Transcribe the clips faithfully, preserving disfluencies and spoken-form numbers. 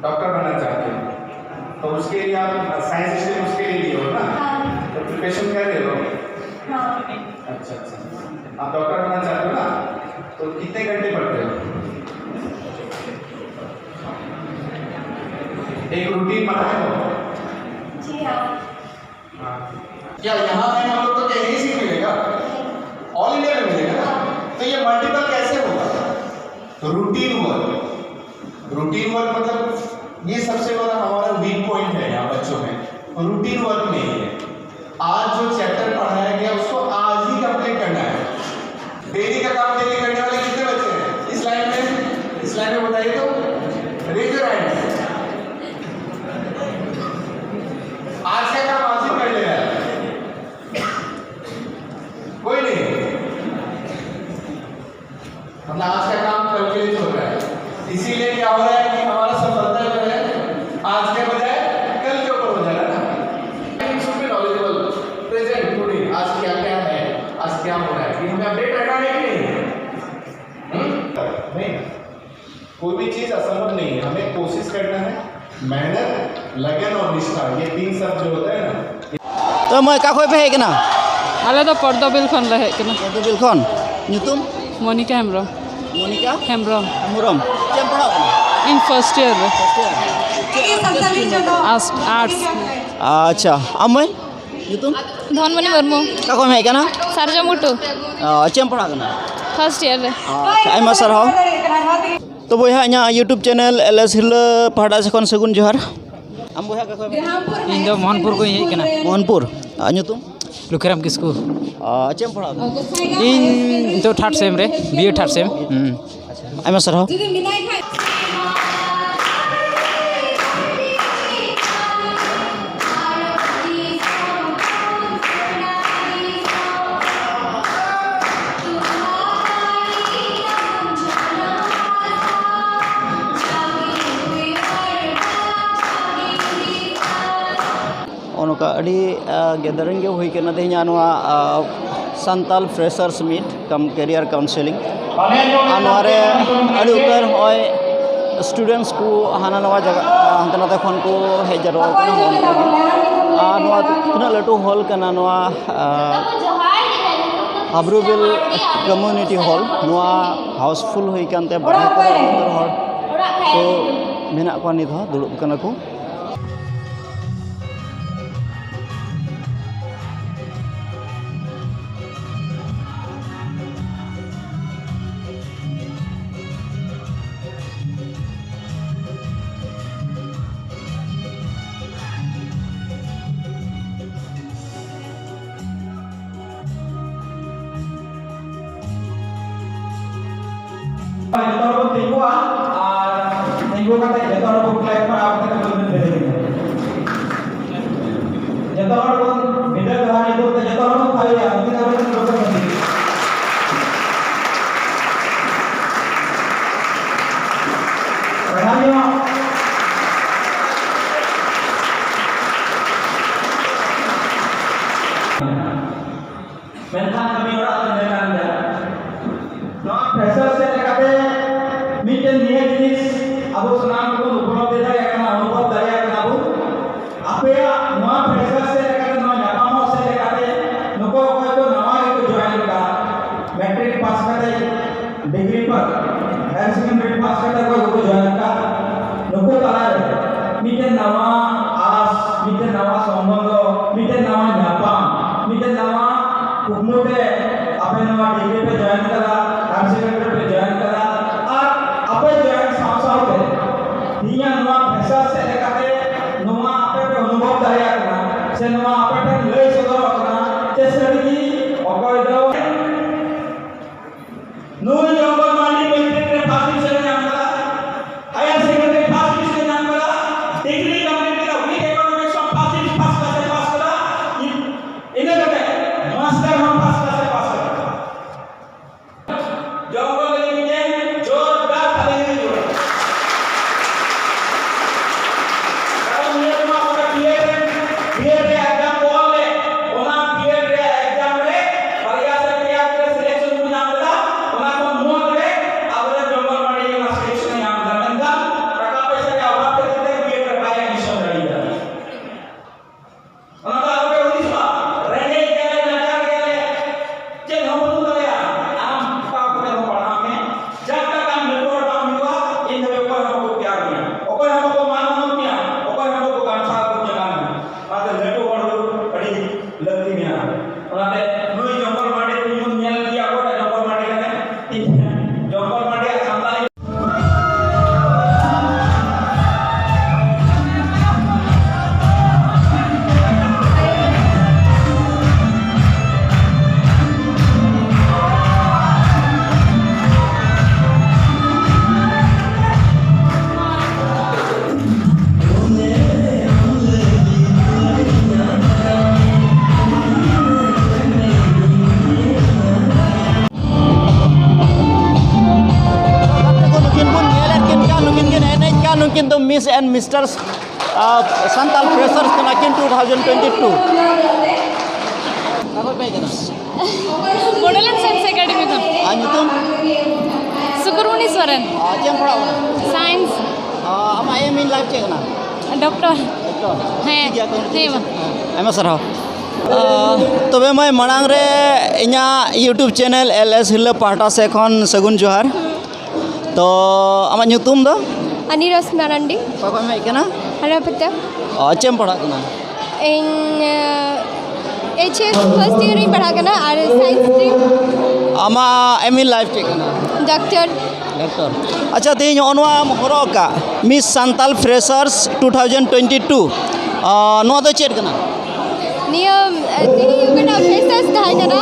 Doctor बनना चाहते हो, तो उसके लिए आप साइंस स्ट्रीम उसके लिए लिए हो ना? हाँ। तो प्रिपरेशन कर रहे हो? हाँ। अच्छा, अच्छा। आप डॉक्टर बनना चाहते हो ना? तो कितने घंटे पढ़ते हो? एक रूटीन बनाए हो? जी हाँ। हाँ। क्या यहाँ पे हम लोग को क्या यही सीख मिलेगा? ऑल इंडिया में मिलेगा ना? तो ये मल्टीपल कैसे होगा? Routine work. रूटीन वर्क मतलब ये सबसे बड़ा हमारा वीक पॉइंट है यहाँ बच्चों में, रूटीन वर्क नहीं है। आज जो चैप्टर पढ़ाया गया, उसको आज ही कंप्लीट करना है। डेली का काम डेली करने वाले कितने बच्चे हैं इस लाइन में? इस लाइन में बताइए तो, रेज योर हैंड। आज का काम आज ही कर ले यार। कोई नहीं, मतलब आज का काम कल के लिए छोड़ रहा है। इसीलिए क्या हो रहा है कि हमारा सफलता जो है आज के बजाय कल के ऊपर हो जा रहा है ना। It should be knowledgeable, present, today, आज क्या क्या है, आज क्या हो रहा है, ये हमें अपडेट रहना है कि नहीं? हम्म? नहीं, कोई भी चीज असंभव नहीं है, हमें कोशिश करना है। मेहनत, लगन और निष्ठा, ये तीन शब्द जो होता है ना। ᱛᱚ ᱢᱟᱹᱭ, ᱚᱠᱟ ᱠᱷᱚᱱ ᱯᱮ ᱦᱮᱡ ᱠᱟᱱᱟ? ᱟᱞᱮ ᱫᱚ ᱯᱚᱫᱽᱫᱚᱵᱤᱞ ᱠᱷᱚᱱ ᱞᱮ ᱦᱮᱡ ᱠᱟᱱᱟ᱾ ᱯᱚᱫᱽᱫᱚᱵᱤᱞ ᱠᱷᱚᱱ᱾ ᱧᱩᱛᱩᱢ? ᱢᱚᱱᱤᱠᱟ ᱦᱮᱢᱵᱨᱚᱢ᱾ ᱢᱚᱱᱤᱠᱟ ᱦᱮᱢᱵᱨᱚᱢ᱾ ᱦᱮᱢᱵᱨᱚᱢ᱾ ᱪᱮᱫ ᱮᱢ ᱯᱟᱲᱦᱟᱜ ᱠᱟᱱᱟ? ᱤᱧ ᱯᱷᱟᱨᱥᱴ ᱤᱭᱟᱨ ᱨᱮ᱾ First year. ᱪᱮᱫ, ᱪᱮᱫ ᱥᱴᱨᱤᱢ ᱯᱮ ᱯᱟᱲᱦᱟᱜ ᱠᱟᱱᱟ? Arts, arts. ᱟᱪᱪᱷᱟ, ᱟᱢ ᱢᱟᱹᱭ? ᱧᱩᱛᱩᱢ? ᱫᱷᱚᱱᱢᱚᱱᱤ ᱢᱩᱨᱢᱩ᱾ ᱚᱠᱟ ᱠᱷᱚᱱ ᱮᱢ ᱦᱮᱡ ᱠᱟᱱᱟ? ᱥᱟᱨᱡᱚᱢ ᱜᱷᱩᱴᱩ᱾ ᱚ, ᱪᱮᱫ ᱮᱢ ᱯᱟᱲᱦᱟᱜ ᱠᱟᱱᱟ? ᱯᱷᱟᱨᱥᱴ ᱤᱭᱟᱨ ᱨᱮ᱾ ᱟᱪᱪᱷᱟ, ᱟᱭᱢᱟ ᱥᱟᱨᱦᱟᱣ᱾ ᱛᱚ ᱵᱚᱭᱦᱟ, ᱤᱧᱟᱹᱜ YouTube ᱪᱮᱱᱮᱞ ᱮᱞ ᱮᱥ ᱦᱤᱨᱞᱟᱹ ᱯᱟᱦᱴᱟ ᱥᱮᱫ ᱠᱷᱚᱱ ᱥᱟᱹᱜᱩᱱ ᱡᱚᱦᱟᱨ᱾ ᱟᱢ ᱵᱚᱭᱦᱟ ᱚᱠᱟ ᱠᱷᱚᱱ ᱮᱢ ᱦᱮᱡ ᱠᱟᱱᱟ? ᱤᱧ ᱫᱚ ᱢᱳᱦᱚᱱᱯᱩᱨ ᱠᱷᱚᱱ ᱤᱧ ᱦᱮᱡ ᱠᱟᱱᱟ᱾ ᱢᱳᱦᱚᱱᱯᱩᱨ᱾ ᱟᱨ ᱧᱩᱛᱩᱢ? ᱞᱩᱠᱷᱤᱨᱟᱢ ᱠᱤᱥᱠᱩ᱾ ᱟᱨ ᱪᱮᱫ ᱮᱢ ᱯᱟᱲᱦᱟᱜ ᱠᱟᱱᱟ? ᱤᱧ ᱱᱤᱛᱚᱜ ᱛᱷᱟᱨᱰ ᱥᱮᱢ ᱨᱮ, ᱵᱤ ᱮ ᱛᱷᱟᱨᱰ ᱥᱮᱢ᱾ ᱦᱩᱸ᱾ ᱟᱪᱪᱷᱟ, ᱟᱭᱢᱟ ᱥᱟᱨᱦᱟᱣ᱾ ᱱᱚᱜᱼᱚ ᱱᱚᱝᱠᱟ ᱟᱹᱰᱤ, ᱟ, ᱜᱮᱫᱟᱨᱤᱝ ᱜᱮ ᱦᱩᱭ ᱠᱟᱱᱟ ᱛᱮᱦᱮᱧᱟᱜ ᱱᱚᱣᱟ, ᱟ, ᱥᱟᱱᱛᱟᱞ ᱯᱷᱨᱮᱥᱟᱨᱥ ᱢᱤᱴ ᱠᱟᱢ ᱠᱮᱨᱤᱭᱟᱨ ᱠᱟᱣᱩᱱᱥᱮᱞᱤᱝ᱾ ᱟᱨ ᱱᱚᱣᱟ ᱨᱮ ᱟᱹᱰᱤ ᱩᱛᱟᱹᱨ ᱱᱚᱜᱼᱚᱭ ᱥᱴᱩᱰᱮᱱᱴᱥ ᱠᱚ ᱦᱟᱱᱟ ᱱᱟᱣᱟ ᱡᱟᱭᱜᱟ, ᱦᱟᱱᱛᱮ ᱱᱟᱛᱮ ᱠᱷᱚᱱ ᱠᱚ ᱦᱮᱡ ᱡᱟᱨᱣᱟ ᱠᱟᱱᱟ, ᱦᱚᱸ, ᱚᱱᱠᱟ ᱜᱮ᱾ ᱟᱨ ᱱᱚᱣᱟ ᱛᱤᱱᱟᱹᱜ ᱞᱟᱹᱴᱩ ᱦᱚᱞ ᱠᱟᱱᱟ, ᱱᱚᱣᱟ, ᱟ, ᱦᱟᱵᱽᱨᱩᱵᱮᱞ ᱠᱚᱢᱤᱭᱩᱱᱤᱴᱤ ᱦᱚᱞ, ᱱᱚᱣᱟ ᱦᱟᱣᱩᱥᱯᱷᱩᱞ ᱦᱩᱭ ᱠᱟᱱᱛᱮ ᱵᱟᱨᱦᱮ ᱠᱚᱨᱮ ᱟᱹᱰᱤ ᱩᱛᱟᱹᱨ ᱦᱚᱲ ᱠᱚ ᱢᱮᱱᱟᱜ ᱠᱚᱣᱟ, ᱱᱤᱛ ᱦᱚᱸ ᱫᱩᱲᱩᱵ ᱠᱟᱱᱟ ᱠᱚ᱾ ᱡᱚᱛᱚ ᱦᱚᱲ ᱵᱚᱱ ᱛᱤᱸᱜᱩᱜᱼᱟ ᱟᱨ ᱛᱤᱸᱜᱩ ᱠᱟᱛᱮ ᱡᱚᱛᱚ ᱦᱚᱲ ᱵᱚᱱ ᱠᱞᱮᱯ ᱢᱟ, ᱟᱨ ᱠᱟᱛᱮ ᱵᱚᱱ ᱵᱮᱨᱮᱫ ᱮᱱᱟ᱾ ᱡᱚᱛᱚ ᱦᱚᱲ ᱵᱚᱱ ᱵᱤᱫᱟᱹ ᱡᱚᱦᱟᱨ ᱧᱩᱛᱩᱢ ᱛᱮ ᱡᱚᱛᱚ ᱦᱚᱲ ᱵᱚᱱ ᱛᱷᱟᱭᱚᱭᱟ, ᱩᱱᱠᱤᱱ ᱟᱨ ᱵᱚᱱ ᱨᱚᱯᱚᱲ ᱠᱟᱱᱟ᱾ ᱯᱟᱲᱦᱟᱣ ᱧᱚᱜ᱾ ᱢᱮᱱᱠᱷᱟᱱ ᱠᱟᱹᱢᱤ ᱦᱚᱲᱟᱜ ᱫᱚ ᱤᱱᱟᱹ ᱠᱟᱱ ᱜᱮᱭᱟ᱾ ᱱᱚᱣᱟ ᱯᱷᱨᱮᱥᱟᱨ ᱥᱮᱫ ᱞᱮᱠᱟᱛᱮ ᱢᱤᱫᱴᱮᱱ ᱱᱤᱭᱟᱹ ᱡᱤᱱᱤᱥ ᱟᱵᱚ ᱥᱟᱱᱟᱢ ᱠᱚᱵᱚᱱ ᱩᱯᱚᱞᱚᱵᱽᱫᱷᱤ ᱫᱟᱲᱮᱭᱟᱜ ᱠᱟᱱᱟ, ᱚᱱᱩᱵᱷᱚᱵ ᱫᱟᱲᱮᱭᱟᱜ ᱠᱟᱱᱟ ᱵᱚᱱ᱾ ᱟᱯᱮᱭᱟᱜ ᱱᱚᱣᱟ ᱯᱷᱨᱮᱥᱟᱨ ᱥᱮᱫ ᱞᱮᱠᱟᱛᱮ, ᱱᱚᱣᱟ ᱧᱟᱯᱟᱢᱚᱜ ᱥᱮᱫ ᱞᱮᱠᱟᱛᱮ, ᱱᱩᱠᱩ ᱚᱠᱚᱭ ᱠᱚ ᱱᱟᱣᱟ ᱜᱮᱠᱚ ᱡᱚᱭᱮᱱ ᱠᱟᱜ, ᱢᱮᱴᱨᱤᱠ ᱯᱟᱥ ᱠᱟᱛᱮ, ᱰᱤᱜᱽᱨᱤ ᱯᱟᱥ, ᱦᱟᱭᱟᱨ ᱥᱮᱠᱮᱱᱰᱟᱨᱤ ᱯᱟᱥ ᱠᱟᱛᱮ ᱚᱠᱚᱭ ᱠᱚᱠᱚ ᱡᱚᱭᱮᱱ ᱠᱟᱜ, ᱱᱩᱠᱩ ᱛᱟᱞᱟᱨᱮ ᱢᱤᱫᱴᱮᱱ ᱱᱟᱣᱟ ᱟᱥ, ᱢᱤᱫᱴᱮᱱ ᱱᱟᱣᱟ ᱥᱚᱢᱵᱚᱱᱫᱷᱚ, ᱢᱤᱫᱴᱮᱱ ᱱᱟᱣᱟ ᱧᱟᱯᱟᱢ, ᱢᱤᱫᱴᱮᱱ ᱱᱟᱣᱟ ᱠᱩᱠᱢᱩ ᱛᱮ ᱟᱯᱮ ᱱᱚᱣᱟ ᱰᱤᱜᱽᱨᱤ ᱯᱮ ᱡᱚᱭᱮᱱ ᱠᱟᱫᱟ, ᱦᱟᱭᱟᱨ ᱥᱮᱠᱮᱱᱰᱟᱨᱤ ᱯᱮ ᱡᱚᱭᱮᱱ ᱠᱟᱫᱟ, ᱟᱨ ᱟᱯᱮ ᱡᱚᱭᱮᱱ ᱥᱟᱶ ᱥᱟᱶᱛᱮ ᱠᱤᱱᱛᱩ Miss and Mister Santal freshers ᱠᱟᱱᱟ ᱠᱤᱱ two thousand twenty two᱾ ᱚᱠᱚᱭ ᱯᱮ ᱠᱟᱱᱟ? Model and Science Academy ᱠᱷᱚᱱ᱾ ᱟᱨ ᱧᱩᱛᱩᱢ? ᱥᱩᱠᱩᱨᱢᱩᱱᱤ ᱥᱚᱨᱮᱱ᱾ ᱟᱨ ᱪᱮᱫ ᱮᱢ ᱯᱟᱲᱦᱟᱣ ᱠᱟᱱᱟ? Science᱾ ᱟᱨ ᱟᱢᱟᱜ aim in life ᱪᱮᱫ ᱠᱟᱱᱟ? Doctor᱾ Doctor? ᱦᱮᱸ᱾ ᱴᱷᱤᱠ ᱜᱮᱭᱟ, ᱦᱮᱸ ᱢᱟ᱾ ᱟᱭᱢᱟ ᱥᱟᱨᱦᱟᱣ᱾ ᱟᱨ ᱛᱚᱵᱮ ᱢᱟᱹᱭ, ᱢᱟᱲᱟᱝ ᱨᱮ ᱤᱧᱟᱹᱜ YouTube channel L S ᱦᱤᱨᱞᱟᱹ ᱯᱟᱦᱴᱟ ᱥᱮᱫ ᱠᱷᱚᱱ ᱥᱟᱹᱜᱩᱱ ᱡᱚᱦᱟᱨ᱾ ᱛᱚ ᱟᱢᱟᱜ ᱧᱩᱛᱩᱢ ᱫᱚ? ᱟᱱᱤᱨᱚᱥ ᱢᱟᱨᱟᱱᱰᱤ᱾ ᱚᱠᱟ ᱠᱷᱚᱱ ᱮᱢ ᱦᱮᱡ ᱠᱟᱱᱟ? ᱦᱟᱨᱟᱯᱟᱛᱟ᱾ ᱚ, ᱪᱮᱫ ᱮᱢ ᱯᱟᱲᱦᱟᱜ ᱠᱟᱱᱟ? ᱤᱧ H S first year ᱤᱧ ᱯᱟᱲᱦᱟᱜ ᱠᱟᱱᱟ ᱟᱨ science stream᱾ ᱟᱢᱟᱜ aim in life ᱪᱮᱫ ᱠᱟᱱᱟ? ᱰᱟᱠᱛᱟᱨ᱾ ᱰᱟᱠᱛᱟᱨ᱾ ᱟᱪᱪᱷᱟ, ᱛᱮᱦᱮᱧ ᱱᱚᱜᱼᱚ ᱱᱚᱣᱟ ᱦᱚᱨᱚᱜ ᱟᱠᱟᱫ Miss Santal Freshers two thousand twenty two, ᱟᱨ ᱱᱚᱣᱟ ᱫᱚ ᱪᱮᱫ ᱠᱟᱱᱟ? ᱱᱤᱭᱟᱹ ᱛᱮᱦᱮᱧ ᱦᱩᱭᱩᱜ ᱠᱟᱱᱟ freshers ᱛᱟᱦᱮᱸ ᱠᱟᱱᱟ,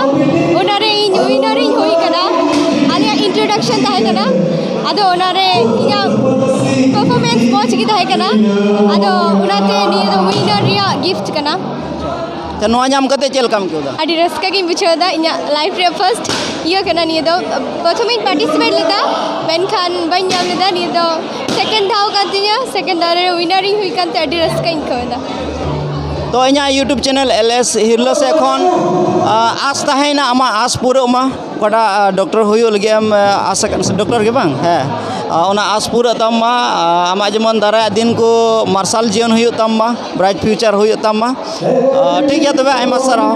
ᱚᱱᱟᱨᱮ ᱤᱧ winner ᱤᱧ ᱦᱩᱭ ᱠᱟᱱᱟ᱾ ᱟᱞᱮᱭᱟᱜ introduction ᱛᱟᱦᱮᱸ ᱠᱟᱱᱟ, ᱟᱫᱚ ᱚᱱᱟᱨᱮ ᱤᱧᱟᱹᱜ performance ᱢᱚᱡᱽ ᱜᱮ ᱛᱟᱦᱮᱸ ᱠᱟᱱᱟ, ᱟᱫᱚ ᱚᱱᱟᱛᱮ ᱱᱤᱭᱟᱹ ᱫᱚ winner ᱨᱮᱭᱟᱜ gift ᱠᱟᱱᱟ᱾ ᱛᱚ ᱱᱚᱣᱟ ᱧᱟᱢ ᱠᱟᱛᱮ ᱪᱮᱫ ᱞᱮᱠᱟᱢ ᱟᱹᱭᱠᱟᱹᱣ ᱮᱫᱟ? ᱟᱹᱰᱤ ᱨᱟᱹᱥᱠᱟᱹ ᱜᱤᱧ ᱵᱩᱡᱷᱟᱹᱣ ᱮᱫᱟ᱾ ᱤᱧᱟᱹᱜ life ᱨᱮᱭᱟᱜ first ᱤᱭᱟᱹ ᱠᱟᱱᱟ ᱱᱤᱭᱟᱹ ᱫᱚ᱾ ᱯᱨᱚᱛᱷᱚᱢᱤᱧ participate ᱞᱮᱫᱟ, ᱢᱮᱱᱠᱷᱟᱱ ᱵᱟᱹᱧ ᱧᱟᱢ ᱞᱮᱫᱟ᱾ ᱱᱤᱭᱟᱹ ᱫᱚ second ᱫᱷᱟᱣ ᱠᱟᱱ ᱛᱤᱧᱟᱹ, second ᱫᱷᱟᱣ ᱨᱮ winner ᱤᱧ ᱦᱩᱭ ᱠᱟᱱᱛᱮ ᱟᱹᱰᱤ ᱨᱟᱹᱥᱠᱟᱹᱧ ᱟᱹᱭᱠᱟᱹᱣ ᱮᱫᱟ᱾ ᱛᱚ ᱤᱧᱟᱹᱜ YouTube channel L S ᱦᱤᱨᱞᱟᱹ ᱥᱮᱫ ᱠᱷᱚᱱ, ᱟ, ᱟᱸᱥ ᱛᱟᱦᱮᱸᱭᱮᱱᱟ ᱟᱢᱟᱜ ᱟᱸᱥ ᱯᱩᱨᱟᱹᱜ ᱢᱟ, ᱚᱠᱟᱴᱟᱜ, ᱟ, ᱰᱚᱠᱴᱚᱨ ᱦᱩᱭᱩᱜ ᱞᱟᱹᱜᱤᱫ ᱮᱢ, ᱟ, ᱟᱥ ᱟᱠᱟᱱ ᱥᱮ ᱰᱚᱠᱴᱚᱨ ᱜᱮ ᱵᱟᱝ? ᱦᱮᱸ, ᱟ, ᱚᱱᱟ ᱟᱸᱥ ᱯᱩᱨᱟᱹᱜ ᱛᱟᱢ ᱢᱟ, ᱟ, ᱟᱢᱟᱜ ᱡᱮᱢᱚᱱ ᱫᱟᱨᱟᱭ ᱫᱤᱱ ᱠᱚ ᱢᱟᱨᱥᱟᱞ ᱡᱤᱭᱚᱱ ᱦᱩᱭᱩᱜ ᱛᱟᱢ ᱢᱟ, bright future ᱦᱩᱭᱩᱜ ᱛᱟᱢ ᱢᱟ᱾ ᱟ, ᱴᱷᱤᱠ ᱜᱮᱭᱟ, ᱛᱚᱵᱮ ᱟᱭᱢᱟ ᱥᱟᱨᱦᱟᱣ᱾